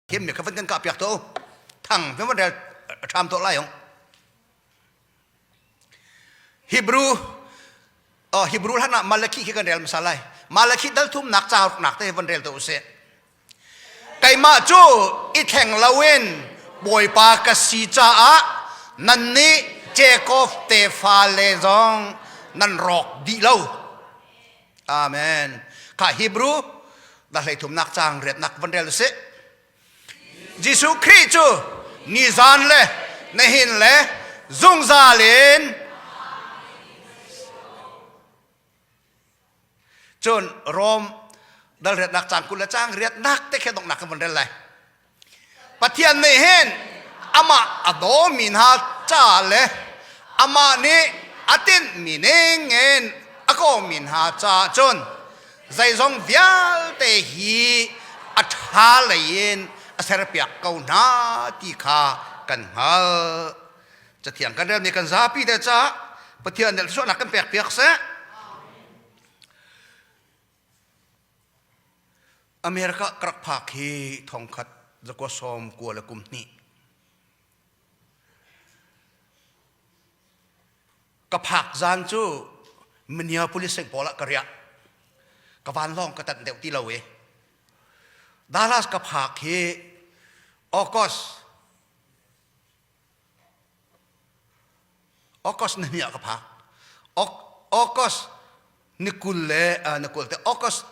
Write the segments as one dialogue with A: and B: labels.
A: Thiam mi kha van kan kah piak to. Thang van van rel ṭham to lai ong. Hebrew oh Hebrew hlan ah Malakhi khi kan rel hmasa lai. Malakhi dal thum nak ca nak te van rel to usih. Keimah cu i thleng loin Bawipa ka si caah nannih Jacob tefa le zong nan rawk dih lo. Amen. Kha Hebrew da hlei thumnak caang riatnak van rel usih. Jesuh Khrih cu nizan le nihin le zungzal in cun Rom dal riatnak caang 20 le caang riatnak te khe donghnak kan van rel lai. Pathian nih hin amah a dawmi hna ca le amah nih a tinhmi ning in a kawmi hna caah cun zeizong vialte hi a ṭha lei in a serpiak ko hna ti kha kan hngalh. Cathiang kan relmi kan zapi te caah Pathian nih thluachuahnak kan pekpiak seh. America ka rak phak hi thongkhat zakua sawm kua le kum hnih. Ka phak zan cu Minneapolis St. Paul ah ka riah. Ka vanlawng ka tanh deuh ti lo i. Dallas ka phak hi August August ni ah ka phak. August ni 20 le ni 20 te August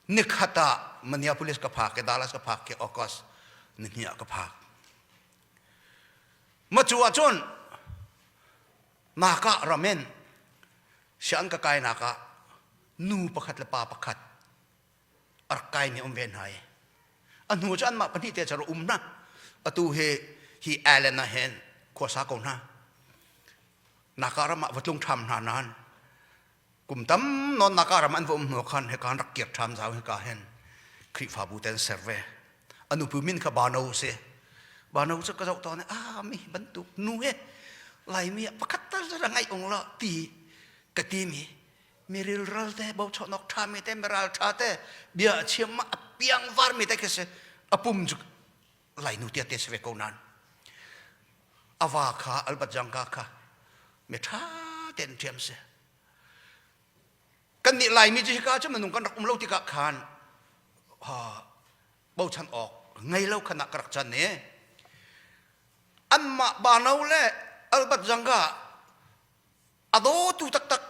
A: ni khat ah Minneapolis ka phak i Dallas ka phak i August ni hnih ah ka phak. Ma cu ahcun naka ramen sian ka kai nak ah nu pakhat le pa pakhat a rak kaimi um ve hna i a hnu cu anmah pahnih te cu um hna atu hi hi island ah hin khuasa ko hna naka ram ah va tlung ṭham hna nain kum tam nawn naka ram an va um hnu khan hika rak kir ṭham zau hika hin Khrihfabu ten ser ve a nupi min kha Bano si Bano cu ka zoh tawn a mi bantuk nu he Laimi ah pakhat tal zara ngaih ung la ti ka ti mi mi rilral te bochanawk ṭha mi te miral ṭha te bia a chim ma a piang var mi te khi si a pum cu lainu tia te si ve ko nan a va kha albat jangka kha mi ṭha ten ṭhiam si kan nih laimi cu hika cu minung kan rak um lo tikah khan bochan awk ngei lo khan ah ka rak chan i anmah bano le albat jangka A dawtu taktak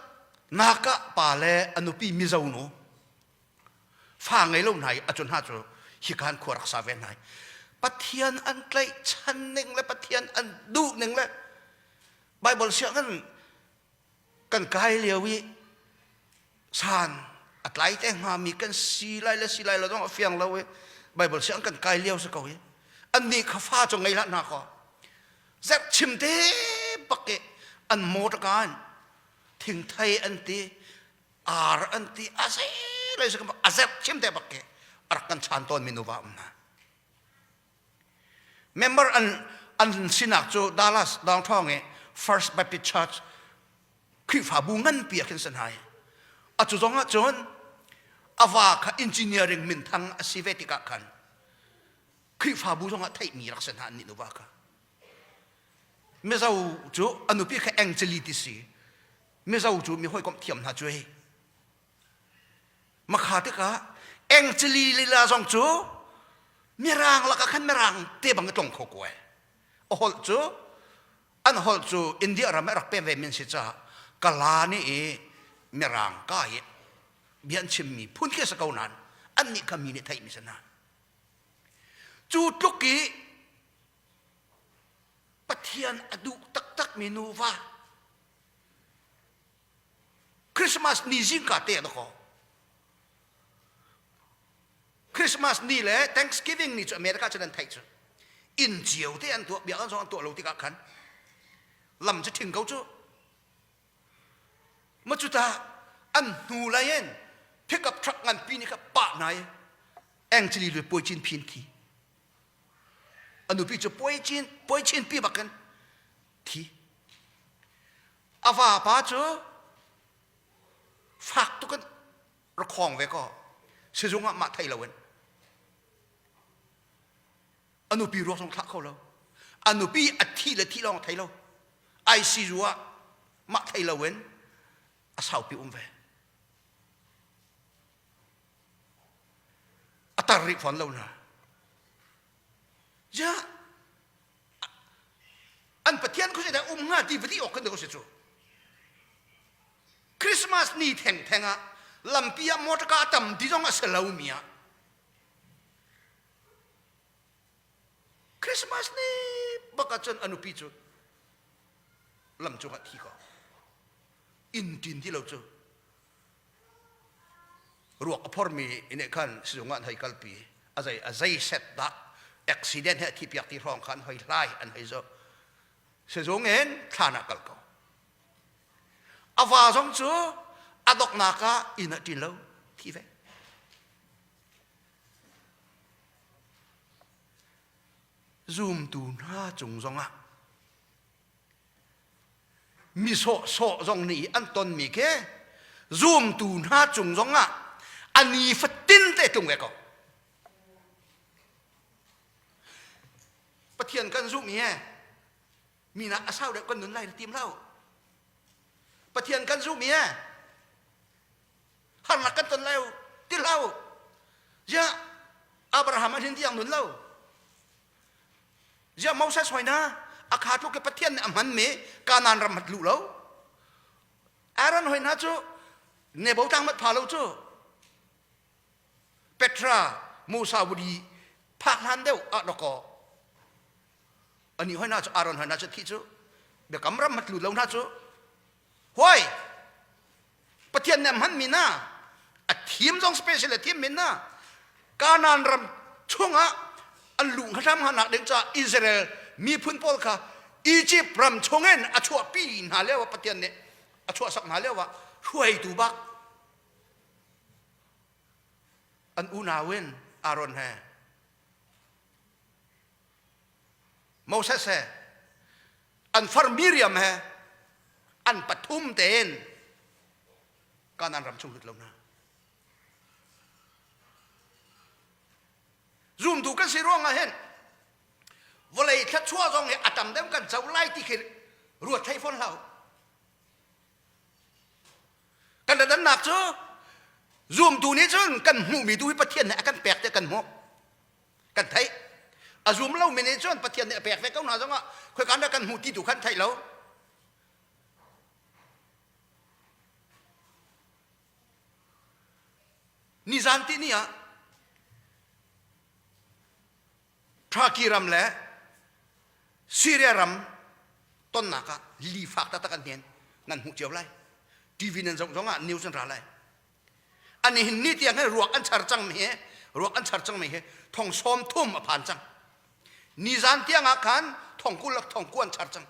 A: naka pa le a nupi Mizo nu fa ngei lo hna i a cu hna cu hikan khua rak sa ve hna Pathian an tlaihchan ning le Pathian an duh ning le Bible siang kan kan kai lio i san a tlai te hngami kan si lai le si lai lo zong a fiang lo i Bible siang kan kai lio si ko i annih kha fa cu ngei hlah hna kaw Zerh chim te bak i an motor in thingthei an ti ar an ti a zei lei si a zerh chim te bak i a rak kan chan tawn mi nuva um hna member an an sinak cu Dallas downtown i First Baptist Church Khrihfabu nganpi ah khin san hai a cu zong ah cun a va kha engineering minthang a si ve tikah khan Khrihfabu zongah theihmi rak si hna annih nuva kha. Mizo cu a nupi kha Angeli ti si. Mizo cu mi hawikomh thiam hna cu hei. Makha tikah Angeli lila zong cu mirang lakah khan mirang te bang a tlong kho ko ai. A holh cu an holh cu India ram ah rak pem ve min si caah kala nih i mirang ka i bia an chimmi phun khi a si ko nain annih kha mi nih theihmi si hna. Cu tluk i Pathian a duh taktakmi nuva Christmas ni zingka te a kaw Christmas ni le Thanksgiving ni cu America cu nan theih cu inn cio te an tuah biakinn zong an tuah lo tikah khan lam cu ṭhing ko cu Ma cu ta an hnu lei in pickup truck nganpi nih kha pah hna i Angeli le puai cin phin thi. A nupi cu puai cin puai chin pi bakin thi. A vapa cu fak tuk in rak khawng ve ko. Sizung ah mah thei loin. A nupi ruak zong thlah kho lo. A nupi a thi le thi lawng thei lo. ICU ah mah thei lo in a saupi um ve. A tar rih fawn lo na. Ja an Pathian khuazei dah um hnga ti va ti awk kan si cu. Christmas ni thengtheng ah lampi ah motor a tam ti zong a si lo mi ah Christmas ni bak ah cun a nupi cu lam cungah thi ko inn tin ti lo cu ruak a phormi ine khan sizung ah an hei kalpi a zei a zei set dah accident he a thi piak ti hrawng khan hoi hlai an hei zo sizung in thlan ah kal ko a va zong cu a doknak ah inn ah ṭin lo thi ve zumtu hna cung zongah mi sawhsawh zong nih an tonmi khi zumtu hna cung zongah a nifatin te tlung ve ko Pathian kan zumh hi mi nak a sau deuh kan nun lai na tim lo Pathian kan zumh hi harnak kan ton lai ti lo ziah Abraham a hin tiang nun lo Ziah Moses hoi na a kha tluk ke Pathian nih a hmanmi Kanaan ram hat luh lo. Aaron hoi hna cu Nebo tlang mat pha lo cu. Petra Musa wudi phak hlan deuh ah doko ani hoi na cu Aaron hoi na cu thi cu biakam ram mat lu lo hna cu Huai! Pathian nih a hmanmi na a thim zong special a thim min na Kanaan ram chungah an luh hram nak ding caah Israel miphun pawl kha Egypt ram chungin a chuahpi hna lio ah Pathian nih a chuahsak hna lio ah hruaitu bak an unau in Aaron he Moses he an far Miriam he an pathum tein Kanaan ram chung lut lo hna. Zumtu kan si ruangah hin vawlei thluachuah zong hi a tam deuh kan co lai ti khi ruat thei fawn hlah u. Kan dannak cu zumtu nih cun kan hmuhmi tu hi Pathian nih a kan pek te kan hmuh. Kan theih. A zum lomi nih cun Pathian nih a pek ve ko hna zongah khoikan dah kan hmuh ti tu khan theih lo. Nizan ti ni ah Turkey ram le Syria ram tonnak ah li fak taktak an hnen nan hmuh cio lai. TV nan zoh zong ah news an ra lai. Ani hin ni tiang hin ruak an char cang mi hi ruak an char cang mi hi thong sawm thum a phan cang. Nizan tiang ah khan thong kul thong ku an char cang.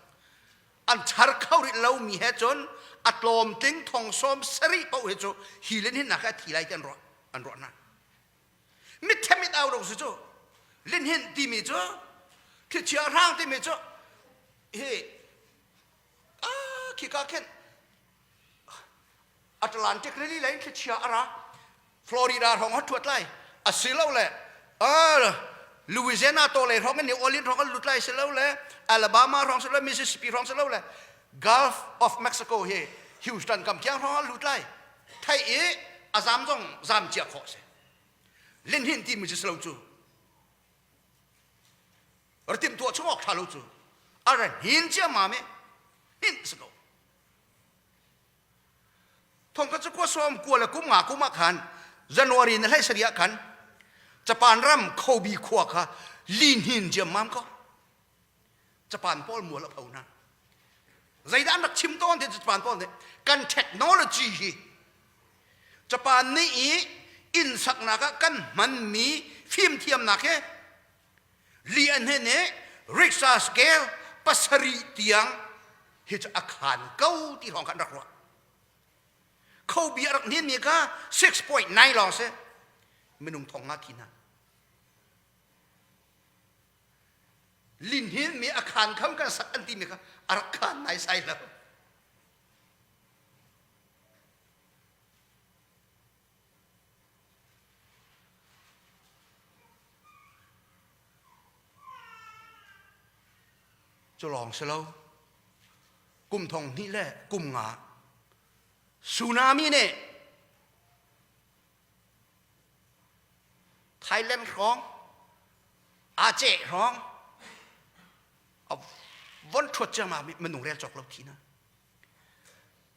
A: An char kho rih lo mi he cun a tlawmtling thong sawm sarih paoh hi cu hi le hin nak a thi lai ti an ruah an ruah hna. Mithem it au ro si cu linhin timi cu thlichia hrang timi cu hi ah khika khin Atlantic rili lei in thlichia a ra Florida hrawng a thuat lai asilole Louisiana to lei hrawng in New Orleans hrawng an lut lai silole Alabama hrawng silole Mississippi hrawng silole Gulf of Mexico hi Houston kam tiang hrawng an lut lai thei i a zam zong zam cia khawh si linhin timi cu si lo cu ra timhtuah chung awk ṭha lo cu a ra hin ciammam i hin si ko Thong kha cu kua sawm kua le kum nga kum ah khan January ni hlei sarih ah khan Japan ram Kobe khua kha lihnin ciammam ko. Japan pawl mual a pho hna. Zeidah an rak chim tawn ti Japan pawl nih kan technology hi Japan nih i inn saknak ah kan hmanmi fimthiamnak hi li an he nih Richter scale pasarih tiang hi cu a khan ko ti hrawng kha an rak ruah. Khobi a rak hninmi kha 6.9 lawng si. Minung thong nga thi hna. Linhin mi a khan kham kan sak an timi kha a rak khan naisai lo. Cu lawng si lo. Kum thong hnih le kum nga tsunami nih Thailand hrawng Aceh hrawng a von ṭhuat ciammam i minung rel cawk lo thi na.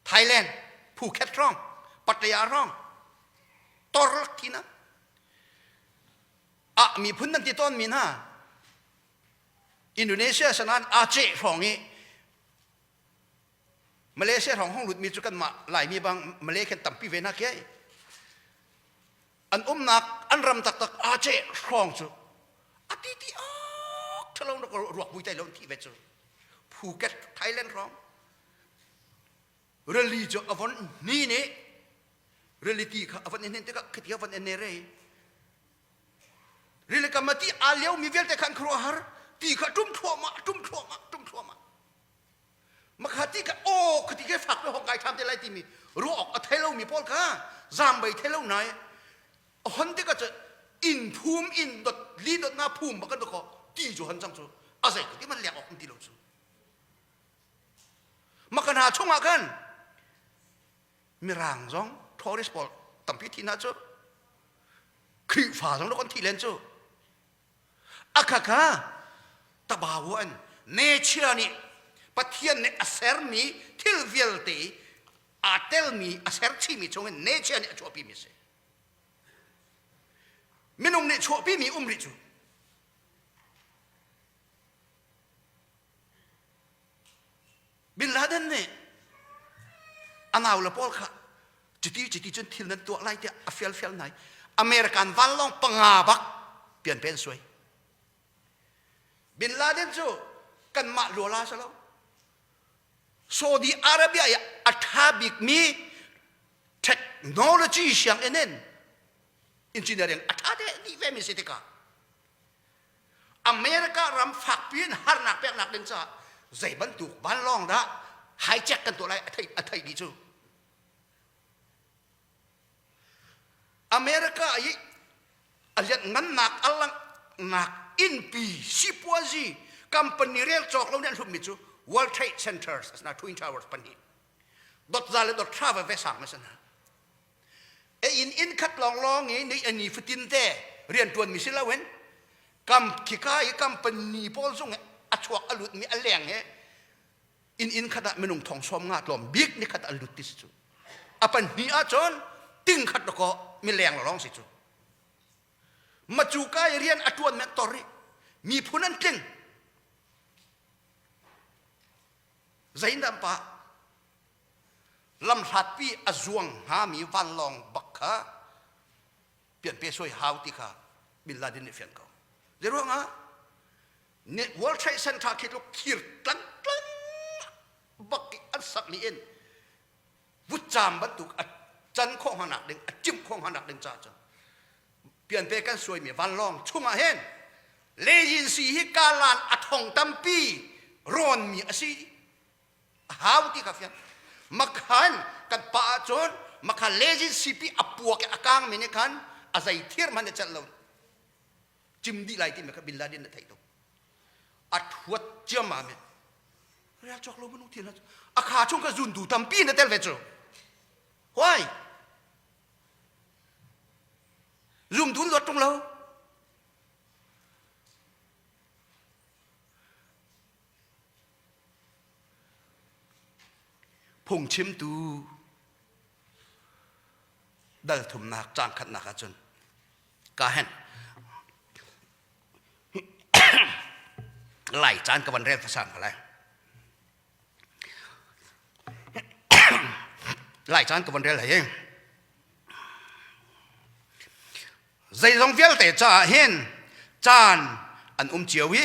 A: Thailand Phuket hrawng Pattaya hrawng torlak thi na. Ah miphun nan ti tawn mi hna Indonesia sanan Aceh hrawng i Malaysia hrawng hong lutmi cu kanmah Laimi bang Malay khin tampi ve hna khi an umnak an ram taktak Aceh hrawng cu a ti ti awk ṭhalo na ruak vui tai lo thi ve cu Phuket Thailand hrawng rili cu a von ni nih rili ti kha a von in tikah khiti a von en ne re rili kam ti aa lio mi vialte khan khuaruahhar ti kha ṭum thluahmah ṭum thluahmah ṭum thluahmah Makha ti ka aw khati ke fak pe hong kai tham te lai timi ruah awk a thei lomi pawl kha zam bai thei lo nai hon te ka cu in phum in dot li dot na phum ba kan ko ti cu hon cang cu a zei ti man lek awk ti lo cu makana chungah khan mirang zong tourist pawl tampi thi na cu Khrihfa zong kan thi len cu Akhakha tabawu an nature nih Pathian nih a sermi thil vialte aa telmi a ser chihmi chungin nature nih a chuahpimi a si. Minung nih chuahpimi um rih cu Bin Laden nih a naule pawl kha cuti cuti cun thil nan tuah lai tiah a fial fial nai American vanlawng panga bak pian pen suai Bin Laden cu kanmah luala si lo Saudi Arabia i a ṭha bikmi technology sianginn in engineering a ṭha dih ve mi si tikah America ram fakpi in harnak peknak ding caah zei bantuk vanlawng dah hijack kan tuah lai a theih a theih dih cu America i a lianhngannak a langhnak innpi sipuazi company rel cawk lo nih an hlutmi cu World Trade Centers asina Twin Towers pahnih dotza le dot hra ve sang ma sana e inn inn khat lawnglawng i ni ani fatin te riantuan mi si loin kam khika i company pawl zung a chuak a lut mi a leng he inn inn khat ah minung thong som nga tlawm bik ni khat an lut ti si cu a pan hni ah cun ting khat ko mi leng lawng si cu macu ka i rian a tuan men tor i miphun an tling zeindam pa lamhlatpi a zuang hngami vanlawng bak kha pianpe suai hau ti kha Bin Laden nih fian ko. Zeiruangah World Trade Center khi tluk thir tlang tlang bak i an sak ni in vutcaam bantuk a can khawh hngak ding a cimh khawh hngak ding caah cun pianpe kan suaimi vanlawng chungah hin lejinsi hi kalan a thong tampi rawnmi a si a hau ti kha fiang makhan kan pa ahcun makhan lejin sipi a puak i a kang mi nih khan a zei thir hmanh a celh lo cim dih lai ti mi kha bin Laden na theih tuk a thuat ciammam in real cawk lo minung thil a kha chung kha zuntu tampi na tel ve cu why zumtu luat tung lo Phungchimtu dal thumnak caang khatnak ahcun ka hen lai caan ka van rel fasang lai lai caan ka van rel hei zeizong vialte caah hin caan an um cio i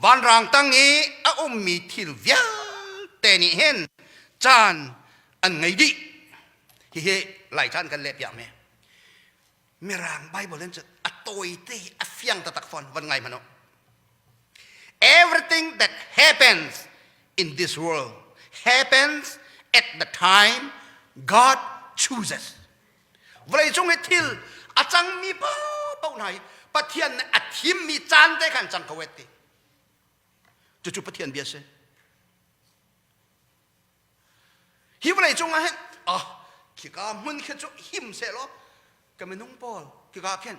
A: Vanrang tang i a ummi thil vialte nih hin caan an ngei dih. Hihi Lai caan kan leh piak mi. Mirang Bible in cun a tawite a fiang taktak fawn van ngai hmanh u. Everything that happens in this world happens at the time God chooses. Vawleicung i thil a cangmi paohpaoh hna hi Pathian nih a thimmi caan te khan cang ko et ti. Cucu Pathian bia si. Hi vawlei cungah hin ah khika hmun khi cu him sehlaw ka minung pawl khika khin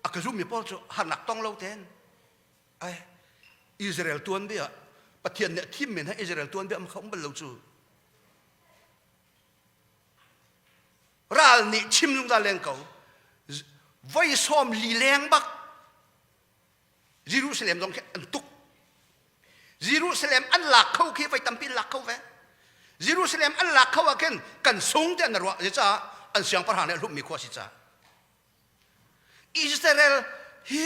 A: a ka zummi pawl cu harnak tong lo ten ai Israel tuanbia Pathian nih a thimmi hna Israel tuanbia am kha um bal lo cu ral nih chim zungzal leng ko voi sawm li leng bak Jerusalem zong khi an tuk Jerusalem an lak kho khi voi tampi lak kho ve Jerusalem an lak kho ah khin kan sung te an ruah zeicah an siangpahrang nih a hlummi khua si ca Israel hi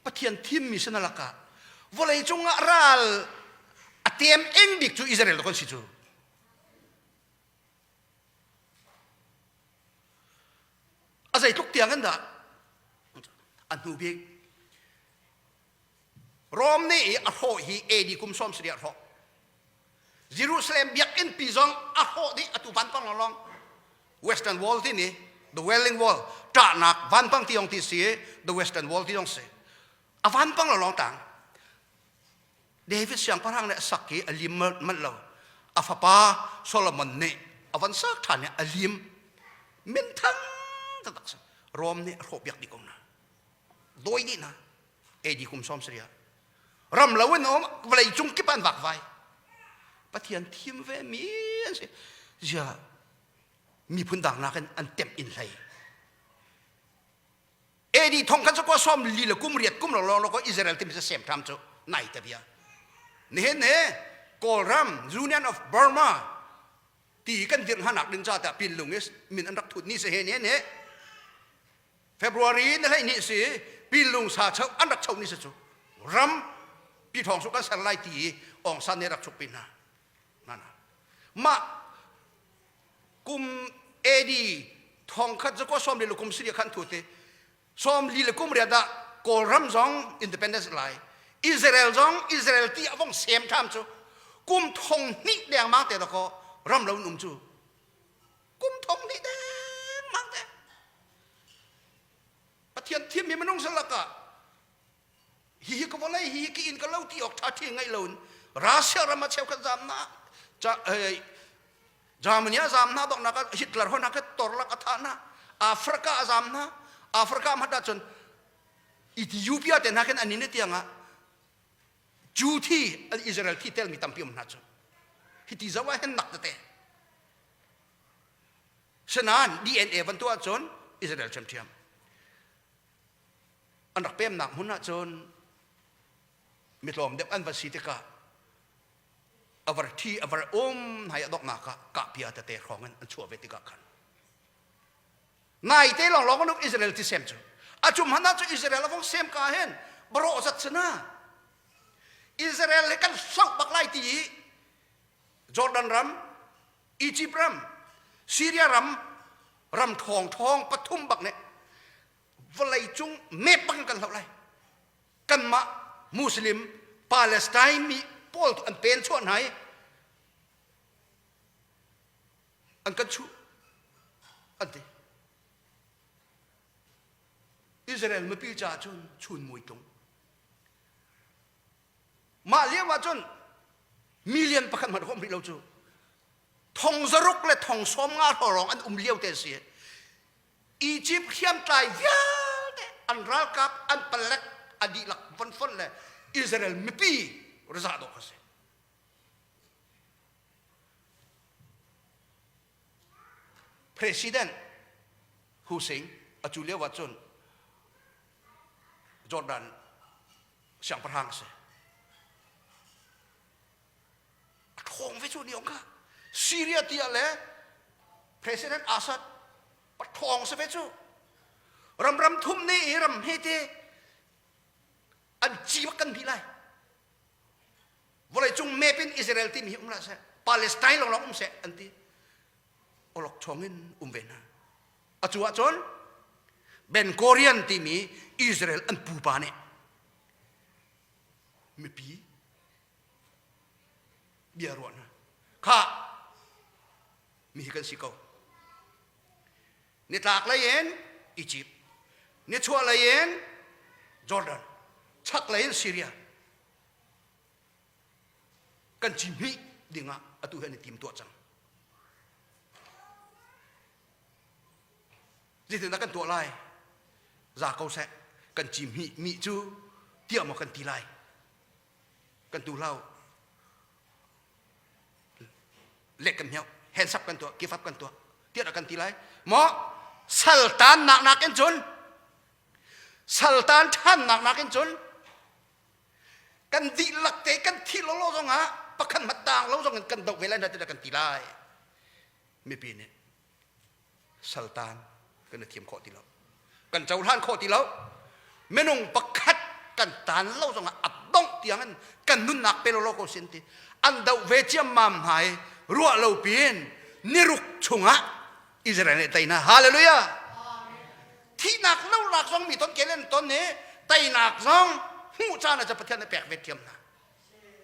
A: Pathian thimmi si na lakah vawlei cungah ral a tem eng bik cu Israel kan si cu A zeitluk tiang in dah a hnu bik Rom nih i a hrawh hi AD kum sawm sarih a hrawh. Jerusalem biakinn pi zong a hrawh dih atu vanpang lawnglawng. Western Wall ti ni the Wailing Wall ṭahnak vanpang ti yong ti si the Western Wall ti yong si. A vanpang lawnglawng tang. David siangpahrang nih a sak i a lim manh lo. A fapa Solomon nih a van sak ṭhan i a lim. Minthang taktak si. Rom nih a hrawhpiak dih ko hna. Dawi dih hna. AD kum sawm sarih ah. Ram lo in um vawlei cung kip an vakvai. Pathian thim ve mi an si. Zia miphun dang nakin an temh in hlei. AD thong khat zakua sawm li le kum riat kum lawnglawng ko Israel timi cu sem ṭham cu nai te bia. Nihin he Kawlram Union of Burma ti kan dirh hnanak ding ca tiah Pinlung i min an rak thut ni si he ni he February ni 12 si Pinlung sa cho an rak cho ni si cu ram pi thong su kan ser lai ti i Aung San nih rak chuk pi hna. Mah kum AD thongkhat zakua sawm li le kum sarih khan thu te sawm li le kum riat ah Kawlram zong independence lai Israel zong Israel ti a vong sem ṭham cu kum thong hnih dengmang te dakaw ram lo um cu kum thong hnih dengmang te Pathian thimmi minung salak ah hihi ka vawlei hi ka inn ka lo ti awk ṭha ṭhi ngaih loin Russia ram ah cheukhat zam na Germany a zam hna donghnak ah Hitler hon kha torlak a thah hna Africa a zam hna Africa hmanh ahcun Ethiopia te hna khin an in tiang ah Jew thi Israel thi telmi tampi um hna cu hiti zoh ah hin nak tete Sinain DNA van tuah ahcun Israel ṭhiamṭhiam an rak pemnak hmun ahcun mitlawm deuh an va si tikah a var thi a var um hna i a donghnak ah kahpia tete hrawng in an chuah ve tikah khan naite lawnglawng an um Israel ti sem cu a cum hmanh ah cu Israel a vong sem ka hin barawh zat si na Israel he kan hloh bak lai ti i Jordan ram Egypt ram Syria ram ram ṭhawng ṭhawng pathum bak nih vawleicung map bak in kan hloh lai kanmah Muslim Palestine mi pawl tu an pen chuah hna i an kan chuh an ti Israel mipi caah cun chun mui tlung mah lio ah cun million pakhat hmanh hom rih lo cu thong zaruk le thong sawm nga hrawng an um lio te si Egypt hriamtlai vialte an ralkap an palek a dihlak von fonh le Israel mipi raza dawh kha si. President Hussein a cu lio ah cun Jordan siangpahrang a si. A ṭhawng ve cu ni kha. Syria tiah le President Assad paṭhawng si ve cu. Ram ram thum nih i ram he te an ci bak kan hmih lai. Vawleicung map in Israel timi hi um hlah seh, Palestine lawnglawng um seh an ti. Olok chong in um ve hna. Atu ahcun Ben Gurion timi Israel an pupa nih mipi bia ruah hna kha mi hi kan si ko nitlak lei in Egypt nichuah lei in Jordan chak lei in Syria. Kan cihmih dingah atu hi an i tim tuah cang. Zeitindah kan tuah lai? Za ko seh. Kan cihmih mi cu tiah maw kan ti lai? Kan tu hlau. Lek kan hmeuh, hands up kan tuah, give up kan tuah. Tiah dah kan ti lai? Maw saltan nak nakin cun saltan ṭhannak nakin cun kan dihlak te kan thih lawlaw zongah pakhat hmanh taang lo zongin kan doh ve lai hna tiah kan ti lai. Mipi nih saltan kan i thiam khawh ti lo. Kan cohlan khawh ti lo. Minung pakhat kan tan lo zongah a dongh tiangin kan nunnak pe lawlaw ko sin ti. An doh ve ciammam hna i ruah lo piin niruk chungah Israel nih tei hna. Hallelujah! Thihnak lonak zong mi ton kelen ton i teinak zong hmuh caan ah Pathian nih pek ve thiam hna.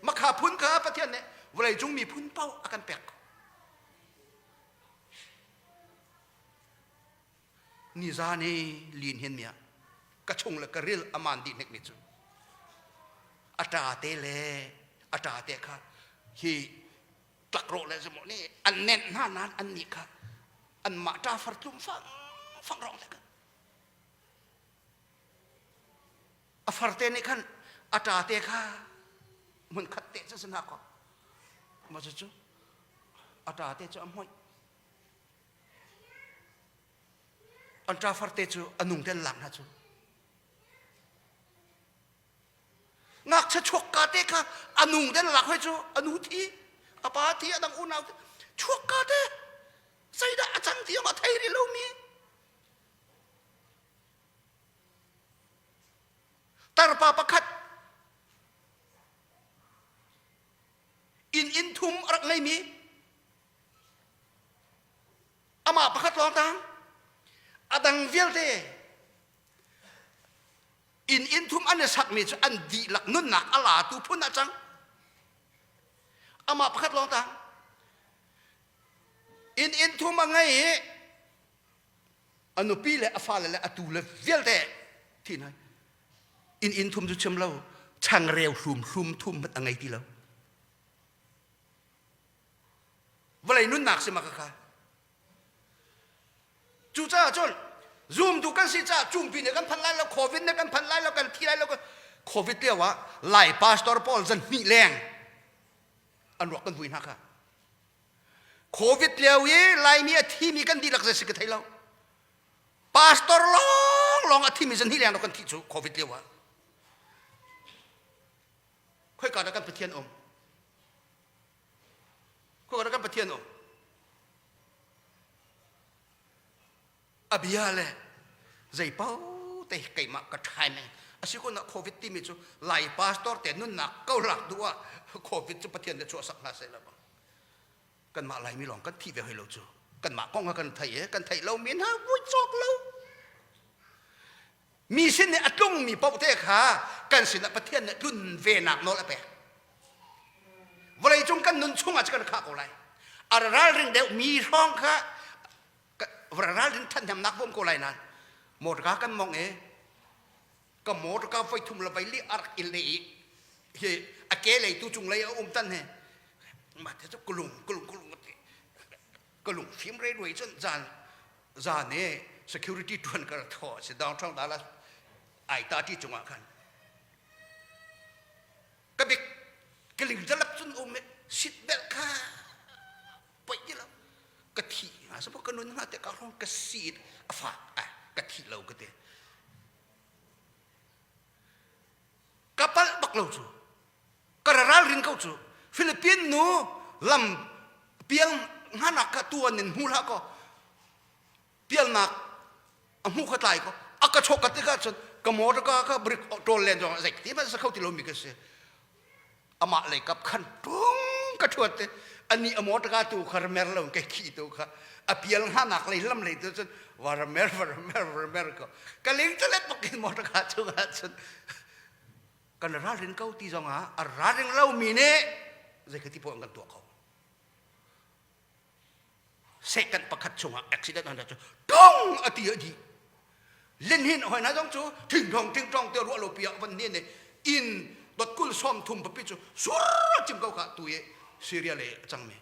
A: Makha phun kha Pathian nih vawleicung miphun paoh a kan pek ko. Nizan i lin hin mi ah ka chung le ka ril a maan dih hnek mi cu a ṭa te le a ṭa te kha hi tlakrawh le zemaw nih an nenh hna nain an nih kha anmah ṭafar tlum fang fang rong le a farte nih khan a ṭa te kha hmun khat te cu si hna kaw mah cucu a ṭa te cu a hmoih an ṭafar te cu a nung te an lak hna cu Ngakchia chuakka te kha a nung den lak hoi cu a nu thi a pa thi a dang unau chuakka te zeidah a cang ti a thei rih lomi tarpa pakhat inn inn thum a rak ngeimi amah pakhat lawng tang a dang vialte Inn inn thum an i sakmi cu an dihlak nunnak a latu phun ah cang. Amah pakhat lawng tang. Inn inn thum a ngei i a nupi le a fale le a tu le vialte thi hna. Inn inn thum cu chim lo changreu hlum hlum thum hmanh a ngei ti lo. Vawlei nunnak si ma ka kha. Cucaah cun zumtu kan si caah cungpi nih kan phanh lai lo, COVID nih kan phanh lai lo, kan thi lai lo. COVID lio ah Lai pastor pawl zan hnih leng an ruak kan vui hna kha. COVID lio i Laimi a thimi kan dihlak zei si ka thei lo. Pastor lawng lawng a thimi zan hnih leng kan thih cu COVID lio ah. Khoika dah kan Pathian um? Khoika dah kan Pathian um? A bia le zei paoh te keimah ka ṭhai meng. A si kun ah COVID timi cu Lai pastor te nunnak ko lak duh ah COVID cu Pathian nih chuahsak hna seh law kanmah Laimi lawng kan thih ve hoi lo cu. Kanmah kong ah kan theih i kan theih lomi hna vui cawk lo. Mi sin nih a tlungmi paoh te kha kan sinah Pathian nih tlun venak nawl a pek. Vawleicung kan nun chungah cu kan khah ko lai. A ralring deuh mi hrawng kha ralring ṭhathnemnak bawm ko lai nain motorka kan mong i ka motorka voi thum le voi li a rak il i hi a ke lei tu cung lei a um tan he mah te cu kulung kulung kulung ka lung fim re ruai cun zan zan i security tuan ka thaw si downtown Dallas ai ta ti cungah khan ka bik ka ling zalap cun um sit belt kha poi ti lo ka thi nga sa ka nun nga te ka hong ka sit a fa ka thi lo ka te ka palh bak lo cu ka ralrin ko cu Philippine nu lam pial nganak kha tuan in hmu hlah kaw pialnak a hmu kha tlai ko a ka chok ka tikah cun ka motor ka kha brick ṭawl len zong zei ti hmanh sa kho ti lomi ka si amah lei kap khan tung ka ṭhuat te ani a motor ka tu kha mer lo ke khi tu kha a pial nganak lei lam lei tu cun var mer var mer var mer ko ka ling chalet pakin motor ka chungah cun kan ralrin ko ti zongah a ralring lomi nih zei ti poah kan tuah ko second pakhat chungah accident an cu tung a ti a di lin hin hoi na zong cu thing thong thing thong te ruah lo pi ah van ni ne in. Dot kul sawm thum papi cu sur a cim ko kha tu i Syria lei a cangmi.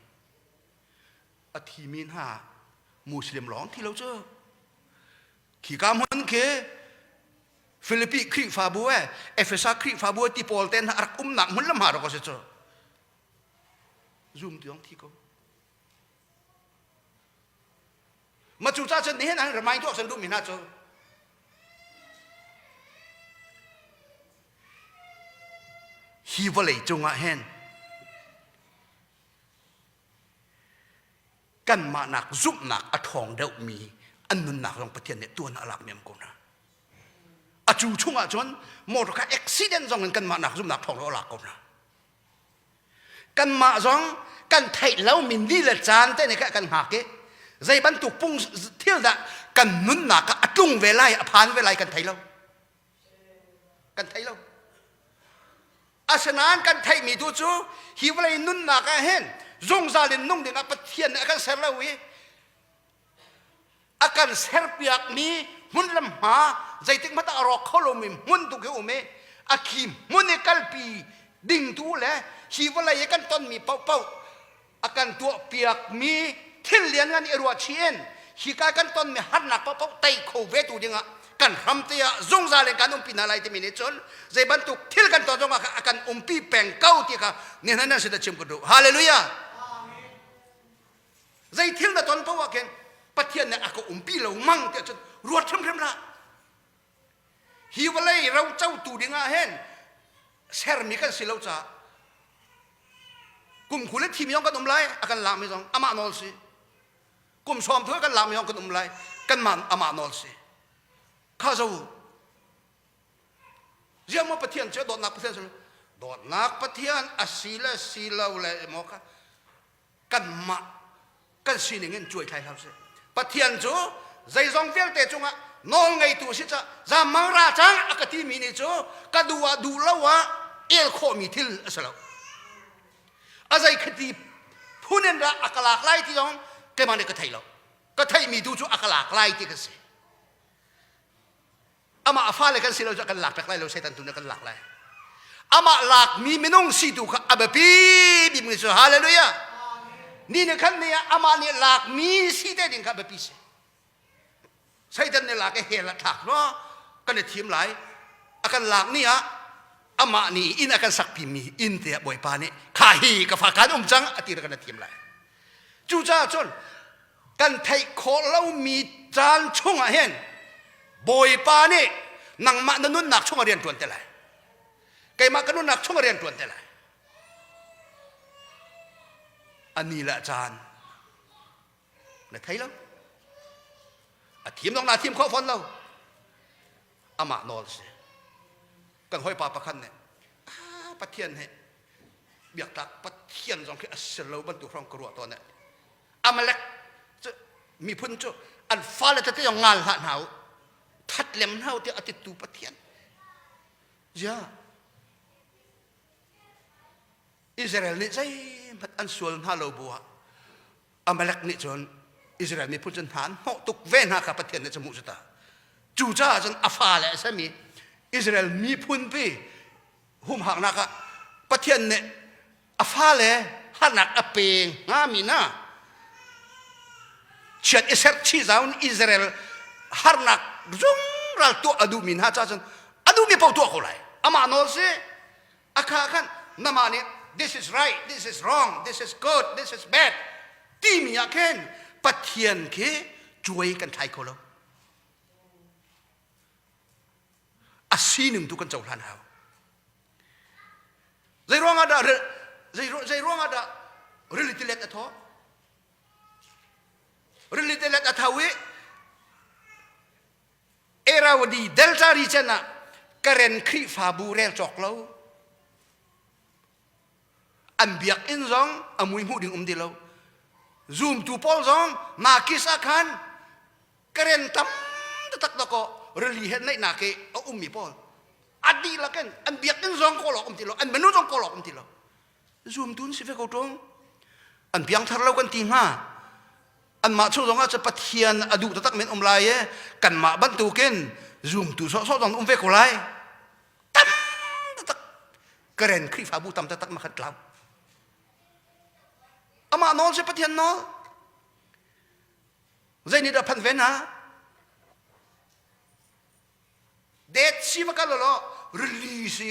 A: A thimi hna Muslim lawng thi lo cu. Khika hmun khi Philippi Khrihfabu e Efesa Khrihfabu e ti pawl te hna a rak umnak hmun lam ha rak si cu. Zum tiang thi ko. Ma cu ca cun nihin an remind tuah san duhmi hna cu hi vawlei cungah hin kanmah nak zumhnak a ṭhawng deuhmi an nunnak zong Pathian nih tuan a lak miam ko hna. A cu chungah cun motor car accident zong in kanmah nak zumhnak ṭhawng lo a lak ko hna. Kanmah zong kan theih lomi ni le caan te nih kan hngak i zei bantuk pung thil dah kan nunnak ah a tlung ve lai a phan ve lai kan thei lo. Kan thei lo. Asinain kan theihmi tu cu hi vawlei nunnak ah hin zungzal in nung dingah Pathian nih a kan ser lo i a kan serpiakmi hmun le hma zeitik hmanh ah a rawk kho lomi hmun tu khi um i a khi hmun i kalpi ding tu le hi vawlei i kan tonmi paohpaoh a kan tuahpiakmi thil lianngan i ruahchih in hika kan tonmi harnak paohpaoh tei kho ve tu dingah kan hram te ah zungzal in kan umpi hna lai timi nih cun zei bantuk thil kan ton zongah a kan umpi peng ko ti kha ni hna nan sin chim ka duh hallelujah zei thil na ton paoh ah khin Pathian nih a ka umpi lo mang tiah cun ruat hrimhrim hlah hi vawlei rocotu dingah hin sermi kan si lo caah kum 20 le thimi zong kan um lai a kan lakmi zong amah nawl si kum sawm thu kan lakmi zong kan um lai kanmah amah nawl si kha zo ziang maw pathian cu dawtnak pathian si dawtnak pathian a si le si lo le maw kha kanmah kan sining in cuai thlai hlah sih pathian cu zeizong vialte cungah nawl ngeitu si ca zamang ra cang a ka timi nih cu ka duh ah duh lo ah el khawhmi thil a si lo a zei khati phun in dah a ka lak lai ti zong keimah nih ka thei lo ka theihmi tu cu a ka lak lai ti ka si Amah a fale kan si lo cu a kan lak pek lai lo Satan tu nih a kan lak lai. Amah lakmi minung si tu kha a biapi bikmi cu hallelujah. Ni nih khan ni ah amah nih lakmi si te ding kha biapi si. Satan nih lak i hell ah thlak no kan i thim lai. A kan lak ni ah amah nih inn a kan sakpi mi inn te ah Bawipa nih kha hi ka fa kan um cang a ti kan i thim lai. Cucaah cun kan theih khawh lomi caan chungah hin Bawipa nih nangmah na nunnak chungah rian ṭuan te lai. Keimah ka nunnak chungah rian ṭuan te lai. A ni le a caan na thei lo. A thim zong naa thim khawh fawn lo. Amah nawl si. Kan hawipa pakhat nih ah Pathian hi biaktlak Pathian zong khi a si lo bantuk hrawng ka ruah tawn eh. Amalek cu miphun cu an fale tete zong ngal hlah hna u that lem hna u tiah a tittu Pathian zia Israel nih zeihmanh an sual hna lo bu ah Amalek nih cun Israel miphun cu hna an hnawh tuk ve hna kha Pathian nih cu hmuh cu ta cucaah cun a fale a sami Israel miphun pi humhaknak ah Pathian nih a fale harnak a pe hngami hna chiat i serh chih zaun Israel harnak zungral tuah a duhmi hna ca cun a duhmi paoh tuah ko lai amah nawl si a kha khan namah nih this is right this is wrong this is good this is bad timi ah khin Pathian khi cuai kan thlai kho lo a sining tu kan cohlan hau Zei ruangah dah zei ruangah dah rili tilet a thaw? Rili tilet a tho i Irrawaddy Delta region ah Karen Khrihfabu rel cawk lo. An biakinn zong a mui hmuh ding um ti lo. Zumtu pawl zong Makis ah khan Karen tam taktak dakaw rili he naihnak i a ummi pawl a dihlak in an biakinn zong kawl awk um ti lo an menu zong kawl awk um ti lo zumtu an si ve ko ṭung an piangthar lo kan ti hnga anmah chung zongah cu Pathian a duh taktak men um lai i kanmah bantukin zumtu sawhsawh zong um ve ko lai tam taktak. Karen Khrihfabu tam taktak ma khat tlau. Amah nawl si Pathian nawl. Zei nih dah phan ve na? Det si va kal law rili si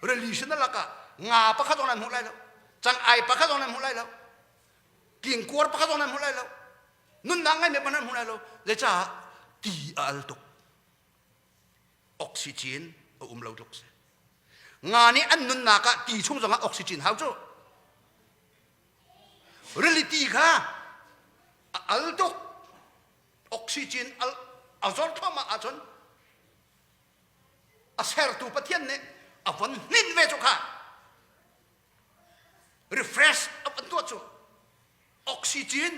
A: rili si na lakah nga pakhat zong nan hmuh lai lo. Cang ai pakhat zong nan hmuh lai lo. Kingkuar pakhat zong nan hmuh lai lo. Nunnak ngai me nan hmuh lai lo. Zeicah ti a al tuk. Oxygen a um lo tluk si. Nga nih an nunnak ah ti chung zongah oxygen hau cu. Rili ti kha a al tuk. Oxygen a zor thluahmah ahcun a sertu Pathian nih a von hninh ve cu kha. Refresh a van tuah cu. Oxygen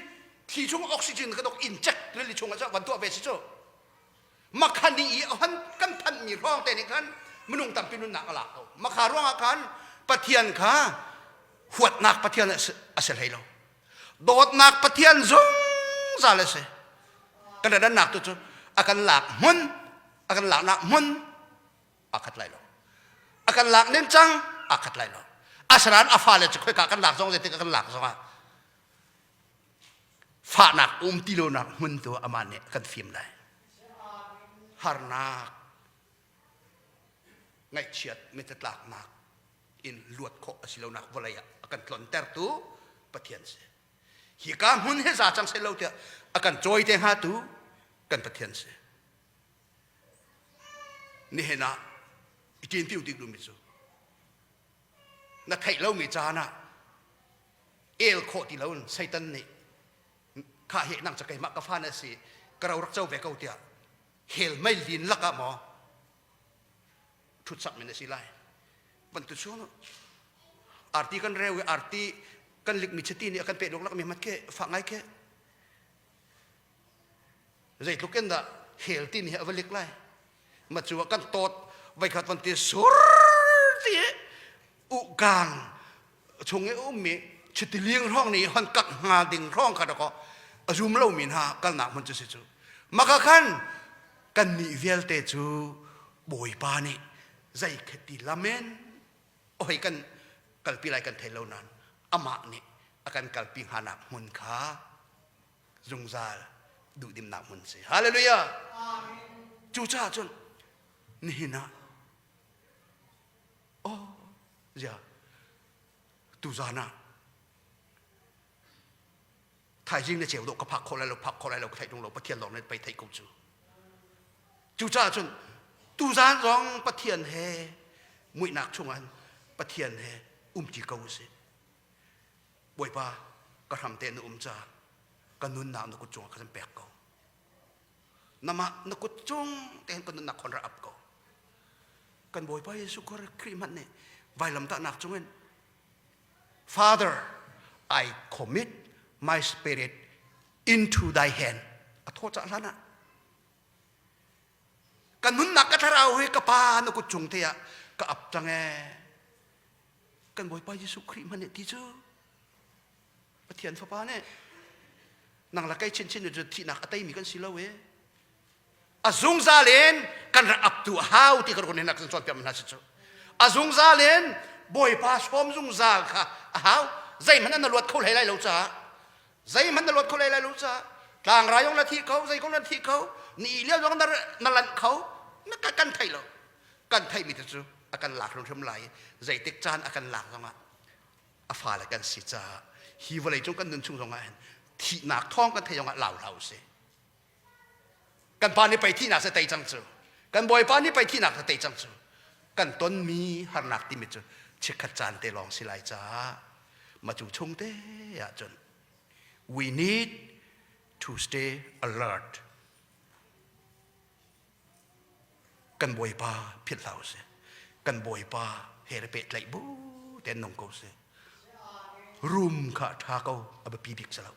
A: thli chung oxygen ka dok inject rili chung ah van tuah ve si cu. Makhan i a kan phanmi hrawng te nih khan minung tampi nunnak a lak ko. Makha ruangah khan Pathian kha huatnak Pathian a si hlei lo. Dawtnak Pathian zungzal a si. Kan dannak tu cu a kan lak hmun, a kan laknak hmun aa khat lai lo. A kan lak ning cang aa khat lai lo. Asinain a fale cu khoika kan lak zong zeitik kan lak zongah fahnak um ti lonak hmun tu amah nih kan fim lai. Harnak, ngaihchiat, mittlaknak in luat khawh a si lonak vawlei ah a kan tlontertu Pathian si. Hika hmun hi za cang seh lo tiah a kan cawi te hngatu kan Pathian si. Nihin ah i ṭin tiu tik duhmi cu na theih lomi caan ah el khawh ti loin Satan nih kha hi nang ca keimah ka fa na si ka ro rak co ve ko tiah hell mei lin lakah maw ṭhut sak men a si lai bantu chung arti kan reu i arti kan likmi chiti nih a kan peh luklak mi mat ke fak ngai ke zeitluk in dah hell ti nih a va lik lai ma cu ah kan tawt voikhat van ti sur ti uhkang chung i ummi chitiling hrawng nih hon kak hnga ding hrawng kha dakaw a zum lomi hna kalnak hmun cu si cu maka khan kan nih vialte cu bawipa nih zei kheti lamen oi kan kalpi lai kan thei lo nain amah nih a kan kalpi hnganak hmun kha zungzal duhdimnak hmun si hallelujah cucaah cun nihin ah oh zia tuzan ah thaizing na ceu dawh ka phak khawh lai lo phak khawh lai lo ka theih tung lo pathian lawng nih pei theih ko cu cucaah cun tuzan zong pathian he muihnak chungah pathian he umti ko usih Bawipa ka hram te na um caah ka nunnak na kut cungah ka kan pek ko. Namah na kut cung tein ka nunnak khon ra ap ko. Kan Bawipa Jesuh Khrih hmanh nih vailamtahnak cungin Father, I commit my spirit into thy hand. A thaw cah hlan ah ka nunnak ka thlarau hi ka pa na kut cung te ah ka ap cang ee. Kan Bawipa Jesuh Khrih hmanh nih ti cu Pathian Fapa nih nang le kei chinchin cu thihnak a teimi kan si lo i a zungzal in kan rak aptu a hau ti kan run hin kan cawnpiak hna si cu a zungzal in Bawipa sawm zungzal kha a hau zeihmanh na luat kho hlei lai lo caah zeihmanh na luat kho hlei lai lo caah tlangrai yong na thi kho zei kong na thi kho ni lio zong na lanh kho na kan thei lo kan theihmi te cu a kan lak hrimhrim lai i zeitik caan a kan lak zongah a fale kan si caah hi vawlei cung kan nun chung zongah hin thihnak thawng kan theih zongah lau hlah usih kan pa nih pei thihnak se tei cang cu kan bawipa nih pei thihnak se tei cang cu kan tonmi harnak timi cu chikkhat caan te lawng si lai caah ma cu chung te ahcun we need to stay alert Kan Bawipa philh hlah usih. Kan Bawipa he re pehtlaih bu tein nung ko sih. Rum kha a ṭha ko, a biapi bik si lo.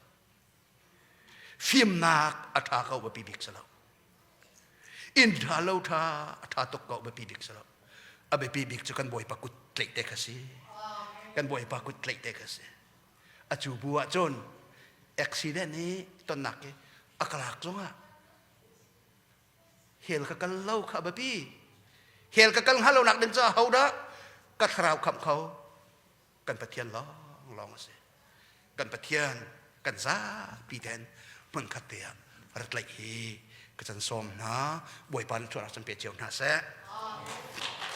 A: Fimnak a ṭha ko, biapi bik si lo. Inn ṭha lo ṭha a ṭha tuk ko, biapi bik si lo. A biapi bik cu kan Bawipa kut tlaih te kha si. Kan Bawipa kut tlaih te kha si. A cu bu ah cun accident hi tonnak hi a ka lak zongah Hell ka kal lo kha a biapi. Hell ka kal hnga lo nak ding cu hodah? Ka thlarau khamh kho kan Pathian lawng lawng a si. Kan Pathian kan zapi ten hmunkhat te ah rat tlaih hi ka can sawm hna. Bawipa nih thuanak can pe cio hna seh. Amen.